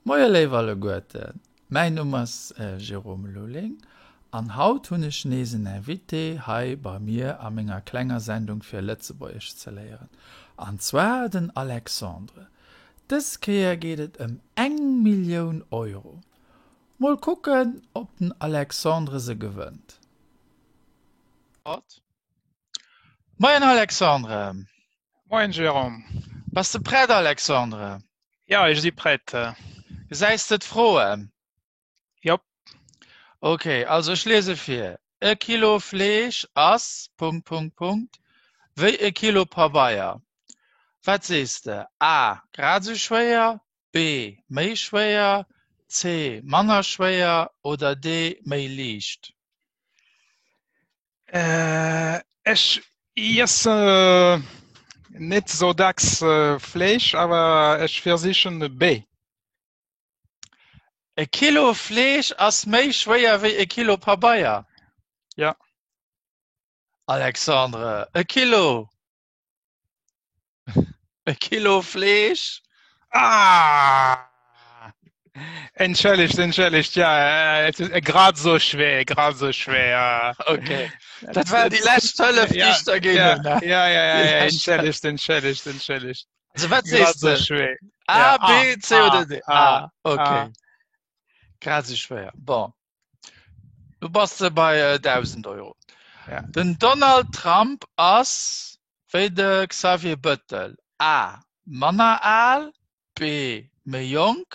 Moie léif alleguerten, mäin Numm ass Jérôme Lulling an haut hunn ech nees en Invité hei bei mir a menger klenger Sendung fir Lëtzebuergesch ze léieren, an zwar den Alexandre. Dës Kéier geet et ëm eng Millioun Euro. Mol kucken ob den Alexandre se gewënnt. Moien Alexandre! Moien Jérôme. Bass de prett Alexandre? Ja, ech si prett. Gesäis de d'Froen? Jop. Ok, also ech liese vir. E Kilo Fleesch ass Punkt Punkt Punkt wéi e Kilo Pabeier. Wat sees de? A grad esou schwéier, B méi schwéier, C manner schwéier oder D méi liicht? Äh, ech iesse net sou dacks Fleesch, awer ech versichen B. E Kilo Fleesch ass méi schwéier wéi e Kilo Pabeier? Ja. Alexandre, e Kilo! E Kilo Fleesch? Ah! Entschëllegt, entschëllegt, ja, et ass grad esou schwéier, grad esou schwéier. Okay. Dat war déi lescht Hëllef, déi ech der ginn hunn. Ja, ja, ja, ja, entschëllegt, entschëllegt, entschëllegt. Also wat sees du? Schwéier. A, B, C oder D? A, okay. Grad esou schwéier. Bon. Du bass de bei 1.000 Euro. Ja. Den Donald Trump ass wéi de Xavier Bëttel A. Manner al, B. Méi jonk,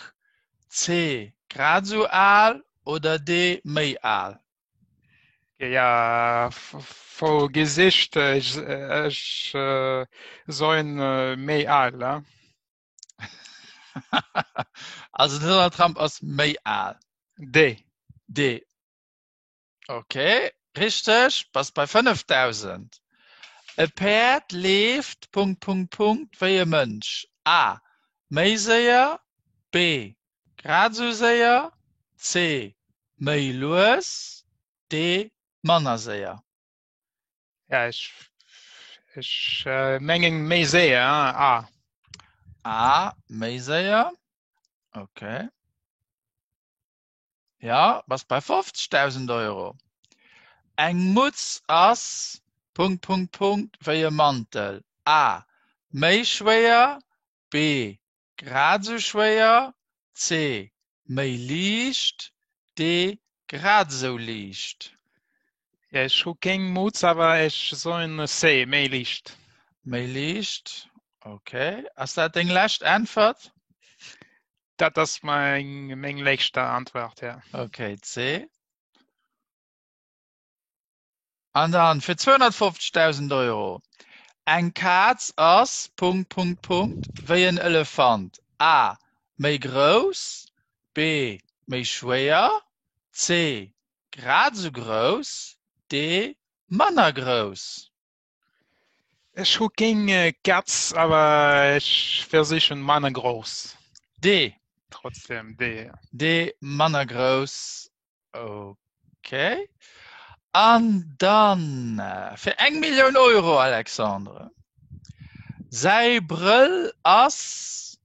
C. Grad esou al oder D. Méi al? Ja, vu Gesicht, ech, ech soen méi al. Also den Donald Trump ass méi al. D. D. Okay, richteg, bass bei 5000. E Päerd leeft Punkt Punkt Punkt wéi e Mënsch. A. Méi séier. B. Grad esou séier. C. Méi lues. D. Manner séier. Ja, ech, ech äh, mengen méi séier, A. A, méi séier. Okay. Ja, bass bei 50.000 Euro. Eng Mutz ass Punkt, Punkt, Punkt wéi e Mantel. A, méi schwéier. B, grad esou schwéier. C, méi liicht. D, grad esou liicht. Ja, ech hu keng Mutz, awer ech soen C, méi liicht. Méi liicht, okay. Ass dat deng lescht Äntwert? Dat ass meng, meng lescht Antwort, ja. Okay, C. An dann fir 250.000 Euro. Eng Kaz ass Punkt, Punkt, Punkt wéi en Elefant. A. Méi grouss. B. Méi schwéier. C. Grad esou grouss. D. Manner grouss. Ech hu keng Katz, awer ech versichen manner grouss. D. Trotzdem D. D manner grouss. Okay. An dann fir eng Millioun Euro, Alexandre. Säi Brëll ass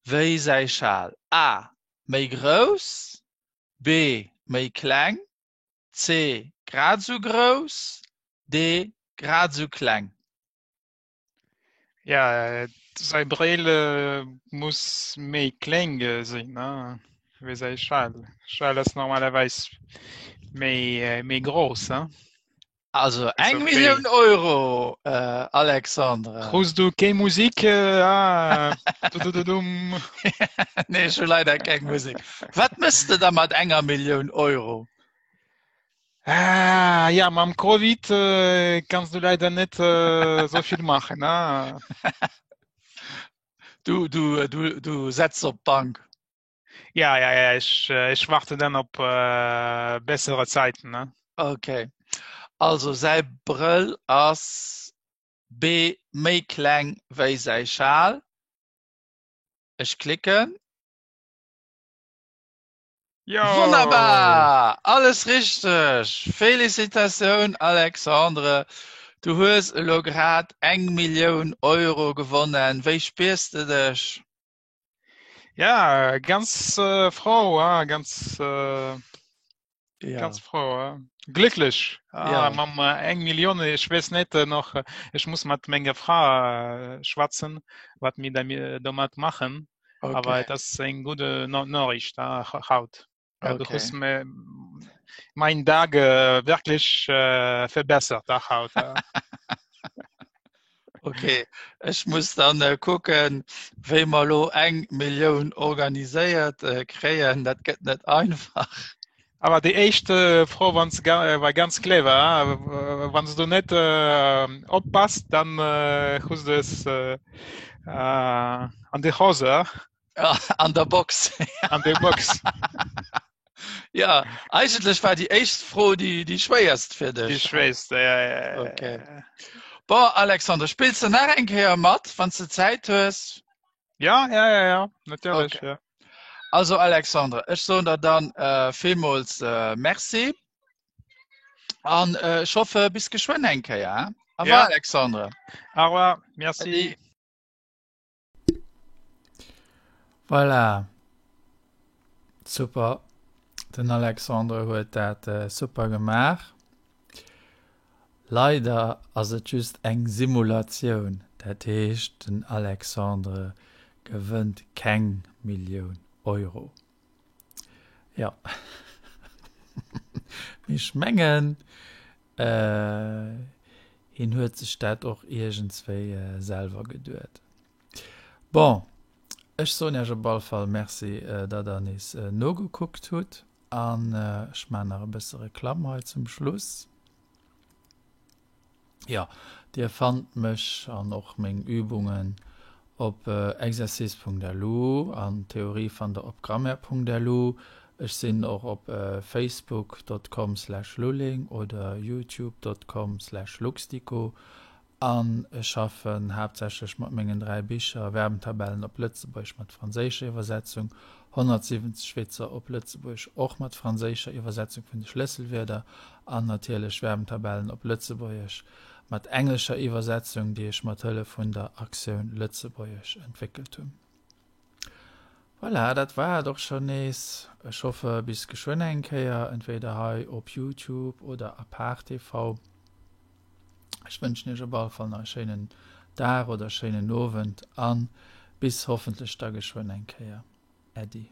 wéi säi Schal. A. Méi grouss. B. Méi kleng. C. Grad esou grouss. D. Grad esou kleng. Ja, säi Bréil muss méi kleng sinn wéi säi Schal. Schal ass normalerweis méi, méi grouss. Also eng Millioun Euro, Alexandre. Krus du keng Musik? Ah, dudududum. Nee, ech hu leider keng Musik. Wat mëss de da mat enger Millioun Euro? Ah, ja, mam Covid äh, kannst du leider net äh, so viel machen. Ne? Du, du, du, du setz op d'Bank. Ja, ja, ja, ich, äh, ich warte dann op äh, bessere Zeiten. Ne? Okay. Also säi Brëll ass B méi kleng wéi säi Schal. Ech klicken. Jo! Wonnerbar! Alles richteg! Felicitatioun Alexandre, du hues elo grad eng Millioun Euro gewonnen. Wéi spiers de dech? Ja, ganz äh, frou, ah, ganz äh, ja. ganz frou. Ah. Glécklech. Ah, ja. Mam äh, eng Millioun, ech weess net äh, nach, äh, ech muss mat menger Fra äh, schwätzen, wat mir domat machen. Okay. Awer et ass eng gute Noriicht ah, haut. Ja, du hues mir mein Dag äh, wirklich äh, verbessert ach, haut. Äh. Okay, ech muss dann äh, kucken, wéi mer lo eng Millioun organiséiert äh, kréien. Dat gëtt net einfach. Aber déi éischt äh, Fro wann ga, äh, war ganz clever. Äh, wann du net äh, oppasst, dann äh, hues du es äh, äh, an de Hose. Ja, an der Box. An der Box. Ja, eigentlech war déi éischt Fro déi, déi schwéierst fir dech. Déi schwéierst, ja, ja, ja. Okay. Bon, Alexander, spills du nach eng Kéier mat, wann du Zäit hues? Ja, ja, ja, ja, natierlech, okay. ja. Also Alexandre, ech soen der dann äh, villmools äh, Merci. An äh, ech hoffe bis geschwënn eng Kéier. Au revoir, ja. Alexandre. Au revoir, merci. Voilà. Super. Den Alexandre huet dat äh, super gemaach. Leider ass et just eng Simulatioun. Dat heescht, den Alexandre gewënnt keng Millioun Euro. Jo. Mee ech mengen, äh, hien huet sech dat och iergendswéi äh, selwer geduet. Bon, ech soen Iech op all Fall Merci, äh, datt Der nees äh, nogekuckt hutt. An äh, ech maachen nach e bësse Reklamm hei zum Schluss. Jo, dir fannt mech an och meng Übungen op exercice.lu an d'Theorie fannt der op grammaire.lu. Ech sinn och op facebook.com slash lulling oder youtube.com slash luxdico an ech schaffen haaptsächlech mat mengen 3 Bicher, Verbentabellen op Lëtzebuergesch mat franséischer Iwwersetzung, 170 Witzer op Lëtzebuergesch och mat franséischer Iwwersetzung vun de Schlësselwierder an natierlech Verbentabellen op Lëtzebuergesch mat englescher Iwwersetzung, déi ech mat Hëllef vun der Aktioun Lëtzebuergesch entwéckelt hunn. Voilà, dat war et och schonn nees. Ech hoffe bis geschwënn eng Kéier, entweder hei op Youtube oder Apart TV. Ech wënschen iech op alle Fall nach e schéinen Dag oder e schéinen Owend a bis hoffentlech da geschwënn eng Kéier. Äddi.